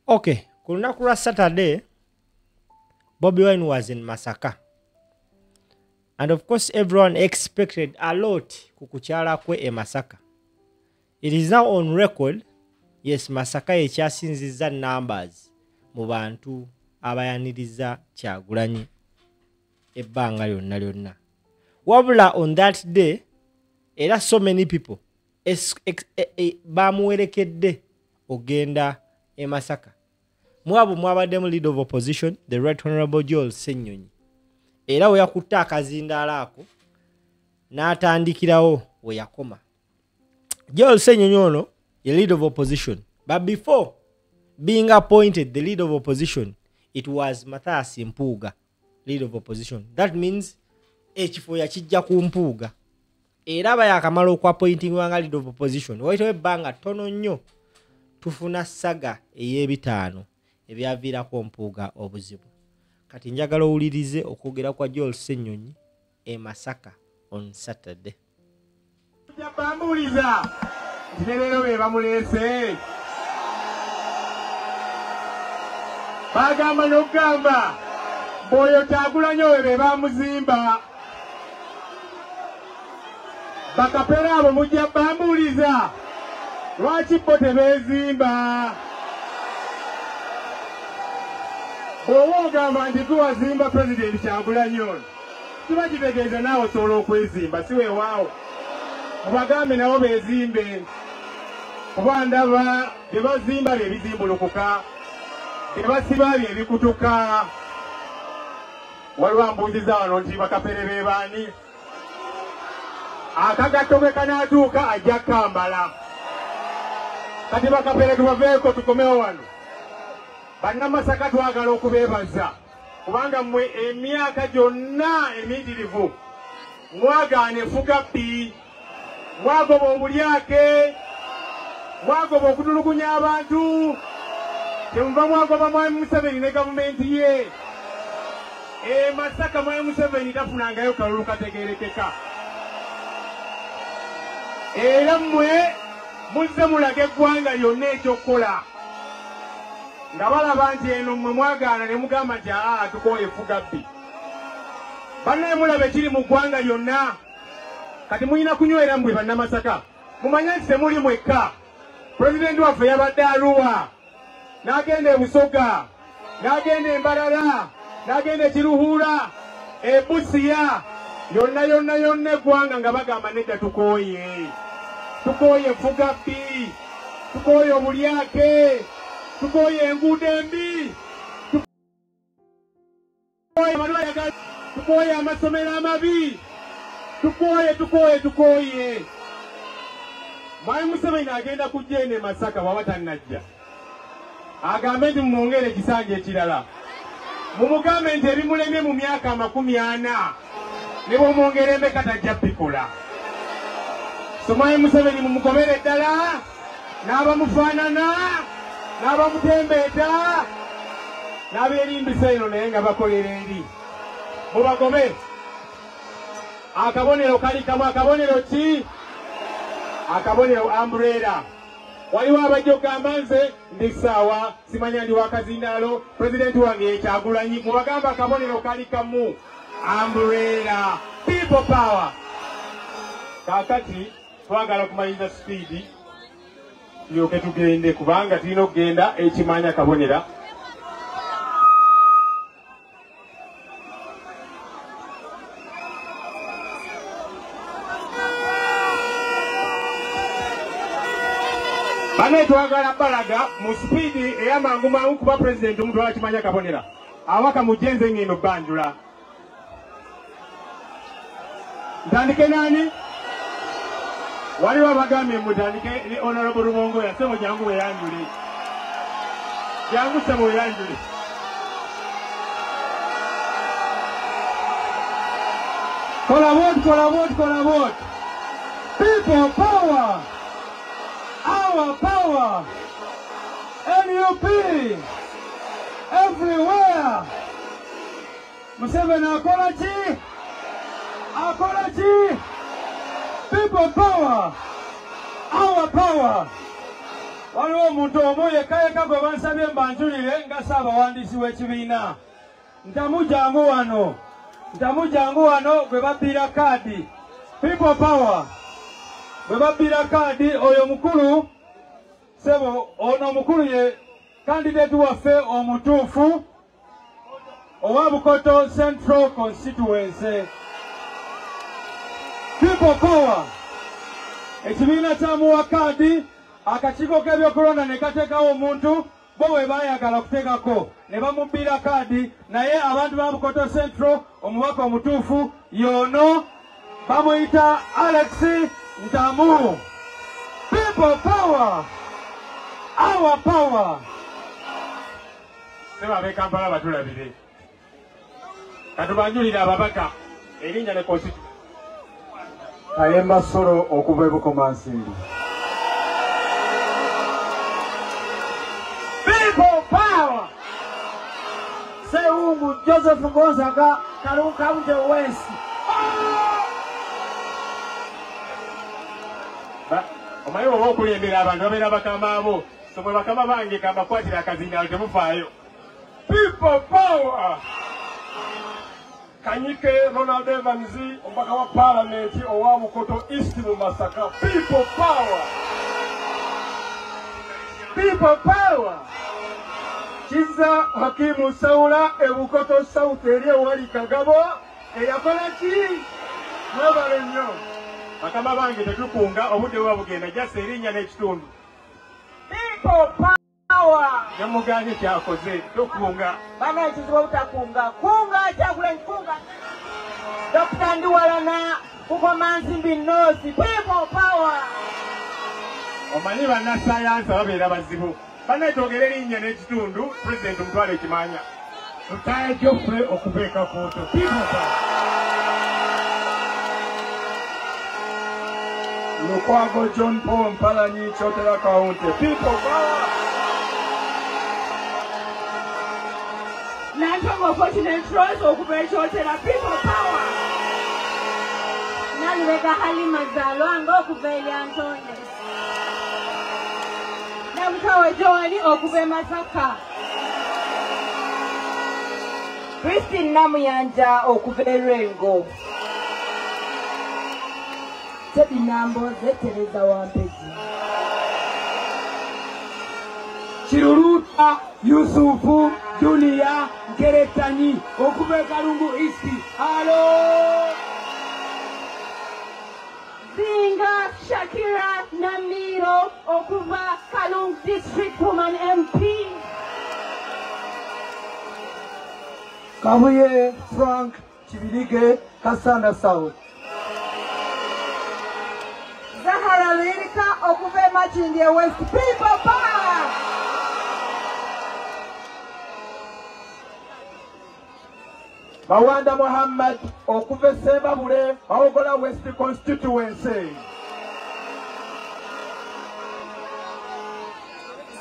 Okay, ku lunaku lwa Saturday, Bobi Wine was in Masaka. And of course, everyone expected a lot ku kukyala kwe e Masaka. It is now on record, yes, Masaka ekyasinzizza numbers mu bantu abayaniriza Kyagulanyi ebbanga lyonna lyonna. Wabula on that day, era so many people bamuwerekedde ogenda e Masaka. Mwabo mwabaddemu leader of opposition, the Right Honorable Joel Ssenyonyi. Era we yakutte akazindaalo ako n'atandikirawo we yakoma. Joel Ssenyonyi ono ye leader of opposition. But before being appointed the leader of opposition, it was Mathias Mpuuga, leader of opposition. That means ekifo yakijja ku Mpuuga. Era aba yakamala okuappointingwa nga leader of opposition. Wayitawo ebbanga ttono nnyo tufuna saga ey'ebitaano ebyaviirako Mpuuga obuzibu. Kati njagala owulirize okwogera kwa Joel Ssenyonyi e Masaka on Saturday. Bambuuliza nti ne leero be bamuleese. Bagamba n'okugamba bw'oyo Kyagulanyi oyo be bamuzimba. Bakapera abo mujja bambuuliza lwaki bo tebeezimba. Bw'oba ogamba nti tuwazimba Pulezidenti Kyagulanyi ono, kiba kitegeeza naawe osobola okwezimba, si weewaawo. Mubagambe nabo beezimbe, kuba ndaba bye bazimba bye bizimbulukuka, bye basiba bye bikutuka. Waliwo ambuuziza wano nti bakapere be baani? Akagatto bwe kanaatuuka ajja kukambala. Kati bakapere tubaveeko tukomewo wano. Bannamasaka twagala okubeebaza kubanga mmwe emyaka gyonna emiyitirivu mwagaana enfuga bbi, mwagoba obulyake, mwagoba okutulugunya abantu, kyemuva mwagoba Mwami Museveni ne gavumenti ye. E Masaka Mwami Museveni tafunangayo kalulu kategeerekeka. Era mmwe muzze mulaga eggwanga lyonna ekyokukola. Nga balaba nti eno mmwe mwagaana ne mugamba nti aa tukooye enfuga bbi. Bannaye mulaba ekiri mu ggwanga lyonna. Kati mulina kunywera mmwe Bannamasaka. Mumanye nti temuli mwekka. Pulezidenti waffe yabadde Arua, n'agenda e Busoga, n'agenda e Mbarara, n'agenda e Kiruhura, e Busia, yonna yonna yonna eggwanga nga bagamba nedda tukooye. Tukooye enfuga bbi, tukooye obulyake, tukooye enguudo embi, tukooye amasomero amabi, tukooye tukooye tukooye. Mwami Museveni agenda kujja eno e Masaka bw'aba tannajja, agambe nti mumwongere ekisanja ekirala. Mumugambe nti ebimulemye mu myaka 40 ne bw'omwongera emeka tajja bikola. So Mwami Museveni mumugobere ddala n'abamufaanana n'abamutembeeta n'abeerimbisa eno naye nga bakolera eri. Mubagobe. Akabonero kali kamu. Akabonero ki? Akabonero umbrella. Waliwo abajja okugamba nze ndi ssaawa simanya ndi wakazindaalo, pulezidenti wange ye Kyagulanyi. Mubagamba akabonero kali kamu, umbrella, people power. Kaakati twagala okumaliriza sipiidi tulyoke tugende, kubanga tulina okugenda ekimanya kabonera. Bane twagala balaga mu sipiidi ey'amangu mangu kuba pulezidenti omutwala kimanya kabonera. Awaka mujje ngendo banjula. Ntandike nani? Waliwo abagambye mutandike ne Honorable Rubongoya. Ssebo jangu weyanjule. Jangu ssebo weyanjule. Kola vote, kola vote, kola vote. People power. Our power. NUP. Everywhere. Museveni akola ki? Akola ki? People power. Our power. Waliwo omuntu omu yekka yekka gwe bansabye mbanjulire nga ssaabawandiisi w'ekibiina. Ntamu jangu wano. Ntamu jangu wano gwe babbira kaadi. People power. Bwe babbira kaadi oyo mukulu sebo ono mukulu ye candidate waffe omutuufu owa Bukoto Central Constituency. People power. Ekibiina kyamuwa kaadi akakiiko k'ebyokulonda ne kateekawo omuntu bo bwe baayagala kuteekako ne bamubbira kaadi, naye abantu ba Bukoto Central omubaka omutuufu y'ono bamuyita Alex Ntamu. People power. Our power. Seba ab'e Kampala batulabire. Katubanjulire ababaka erinnya ne constituency. Kayemba Solo okuva e Bukomansimbi. People power. Sewungu Joseph Gonzaga, Kalungu County West. Omanyi oba okulembera abantu babeera bakama abo, so mwe bakama bange kambakwatira akazindaalo temufaayo. People power. Kanyike Ronald Evans, omubaka wa Palamenti owa Bukoto East mu Masaka. People power. People power. Kiza Hakimu Saula e Bukoto South eri ewali Kagabo eyakola ki? Mwebale nnyo. Bakama bange tetukunga obudde buba bugenda jasa erinnya n'ekitundu. People power. Nemuganye kyakoze tokunga. Bana ekizibu obutakunga. Kunga Kyagulanyi kunga. Dr. Ndiwalana Bukomansimbi North. People power. Omanyi bannasayansi babeera bazibu. Bannaye twogere erinnya n'ekitundu pulezidenti omutwale ekimanya. Lutaaya Geoffrey okuva e Kakuuto. People power. Lukwago John Paul Mpalanyi, Kyotera County. People power. Nantongo Fortunate Rose okuva e Kyotera. People power. Nalubega Halima Zalwango okuva e Lyantonde. Namutawe Joani okuva e Masaka. Christine Namuyanja okuva e Lwengo. Teddy Namboze Tereza Wampezi. Kiruluta Yusufu Junior Nkeretanyi okuva e Kalungu East. Halo. Zinga Shakira Namiro okuva Kalungu District Woman MP. Kabuye Frank Kibirige, Kasanda South. Zahara Lirika okuva e Makindye West. People power. Mawanda Muhammad okuva e Ssembabule, Mawogola West Constituency.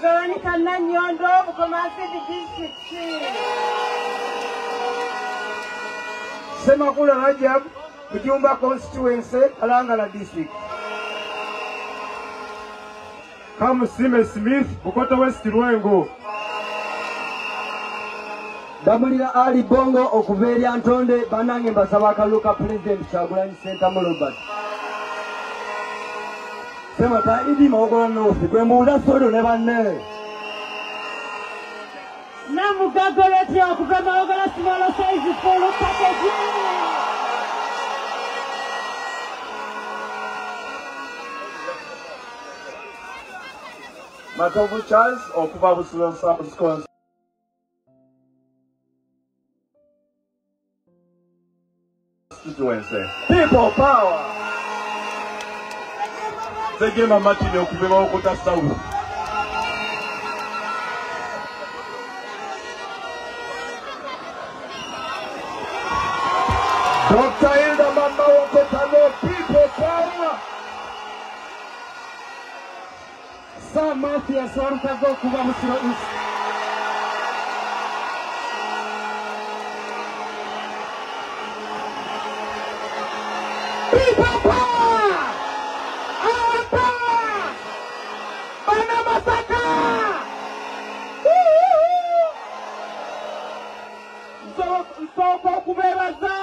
Veronica Nanyondo, Bukomansimbi District. Semakula Rajab, Bujumba Constituency, Kalangala District. Kamusime Smith, Bukoto West Lwengo. Damulira Ali Bongo okuva e Lyantonde, bannange mbasaba akalulu ka Pulezidenti Kyagulanyi Ssentamu Robert. Semata Idi Mawogola North, gwe mbuuza Solo ne banne. Namugaga Reti okuva Mawogola Small Size Full Package. Matovu Charles okuva Busiro South Constituency. People power. Segema Martin okuva Mawokota South. Dr. Hilda Mawokota North. People power. Sir Mathias Walukaga okuva Busiro East. People power! Our power! Bana Masaka! Nsooka okubeebaza.